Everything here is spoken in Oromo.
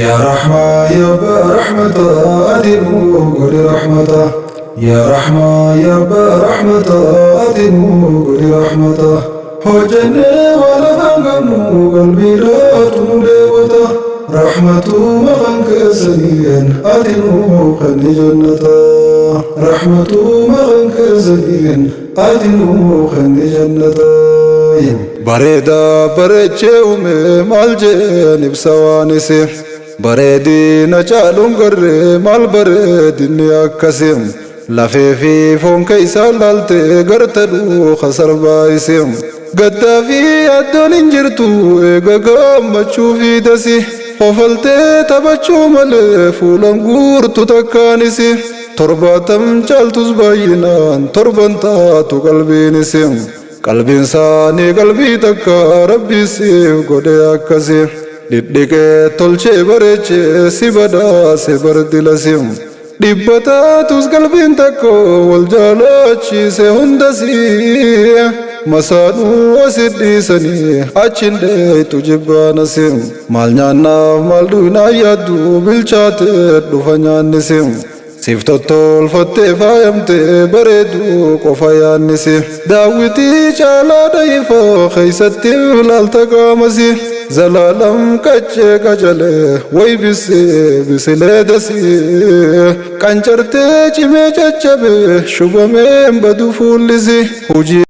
Yaa Rahmaa yaa Abbaa Rahmataa ati nuu godhi rahmata. Yaa Rahmaa yaa Abbaa Rahmataa ati nuu godhi rahmata. Hojjannee waa lafaan qabnu qalbiidhaatu nu dheebota. Rahmatuma kan keessaniin ati nuu kenni jannata. Rahmatuma kan keessaniin ati nuu kenni jannata. Bareedaa bareechee uume maal jeen ibsa waan isi. Bareedina caaluun garree maal bareedinni akkasi. Lafee fi foon keeysaa laaltee garta dhuuka sarbaa isi. Gaddaa fi yaaddoon hin jirtu eega gammachuu fi dasi. Kofaltee taphachuu malee fuulan guurtu takkaanisi. 70 caaltus baay'inaan torban taatu qalbiinisi. Qalbiin saanii qalbii takka Rabbi siif godhe akkasi. Dhidhiqee tolchee bareechee si badhaase bardilasi. Dhibba taatus qalbiin takka wal jaalachiise hundasi. Masaanuu asit dhiisanii achin dheeytu jibbaanasi. Maal nyaannaaf maal dhuynaa yaaddu bilchaatee dhufa nyaannisi. Siif tottolfattee faayamtee bareedu qofa yaannisi. Daawwitii caalaa dhayifa keeysatti ilaalta qaamasi. Zalaalam qaccee qacalee way bissee bisilee dasii. Qancartee cimee caccabe shubameen badu fuullisi. Hujii.